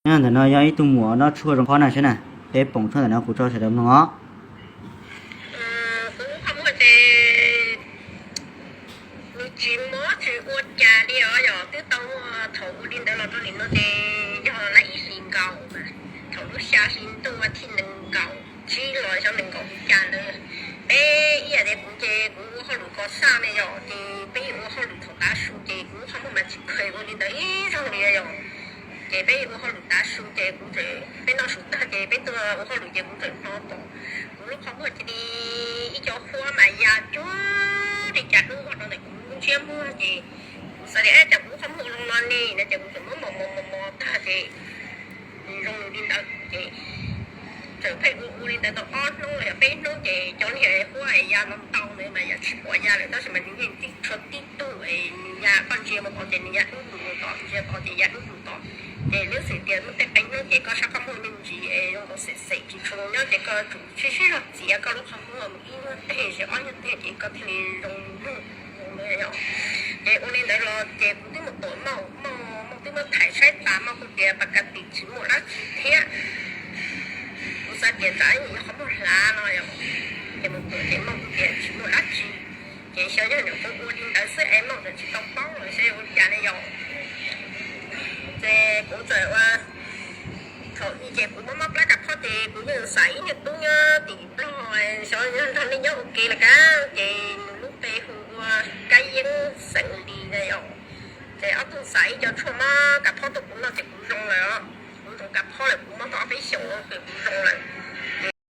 Nyob ntawm no yog ib tug muam noj tshuaj zoo phob na saib na, peb pom tshuaj ntawm no kuv tso sawv daws mloog os. Kuv qhov muag ces nws tsis mob tsis ua cas li os, yog twb tau muaj thaum ua li ntawd los rau nim no ces yog lawm ib hlis nkaus mas, thaum lub xya hli ntuj vas thib nees nkaum tsib los xyoo nees nkaum li cas ntawd. Peb ib yam tias kuv ces kuv ua hauj lwm kos xaj ne yom, ces peb ua hauj lwm thaum tav su ces kuv qhov muag mas tsis kheev ua li ntawd ib zaug li yom. Ces peb ua hauj lwm tav su ces kuv tseem, peb noj su tag ces peb tuaj ua hauj lwm ces kuv tseem hnov pom kuv lub qhov muag cia li ib co huab mas ya cuag li cas hnub ua rau ntawm kuv lub ntsiab muag ces kuv xav tias cas kuv lub qhov muag zoo no ne no ces kuv tseem muab mos mos mos mos tag ces nws zoo li ntawd ces tseem pheej ua ua li ntawd tau ob hnub los yog peb hnub ces cov niag huab ya ntau ntau ntawd mas yam tsis pom ya lawm tab sis mas nws yeej tib tshua tib tug es nws ya, koj ntsia mus tod ces nws ya hnub tus mus tod, ntsia tod ces ya hnub tus tod. Ces lub xwm tias muaj tej qee hnub ces koj sab qhov muag me ntsis es zoo nkaus xem xem tsis tshua zoo nyob ces koj tsum sib sib zog txiav koj lub qhov muag mus ib nyuag teg ces ob nyuag teg ces koj thiaj li zoo lug. Ces ua li ntawd los ces kuv twb mus tuam mauj, mauj twb muab thaim saib tas mauj kuj tias pas kas tim tsis muaj dab tsi thiab. Kuv xav tias tsam ib yog qhov muag hlav no yom, ces mus tuam ces mauj kuj tias tsis muaj dab tsi. Ces xyov yog nyuam qhuav ua li ntawd xwb es mauj tseem tsis tau paub los xyov ua cas ne yom. Ces kuv txawm ua, thaum i ces kuv muab mob plab kas phob ces kuv yeej xav ib niag tub nyob tim Nplog, xyov yog nrog nej nyob ua ke los kav, ces nws lub npe hu ua Kab Yeeb xeem Lis na yom. Ces ob tug xav ib co tshuaj mob kas phob tuaj kuv noj ces kuv zoo lawm os. Kuv ntoo kas phob lawm kuv mob tau ob peb xyoos ces kuv zoo lawm.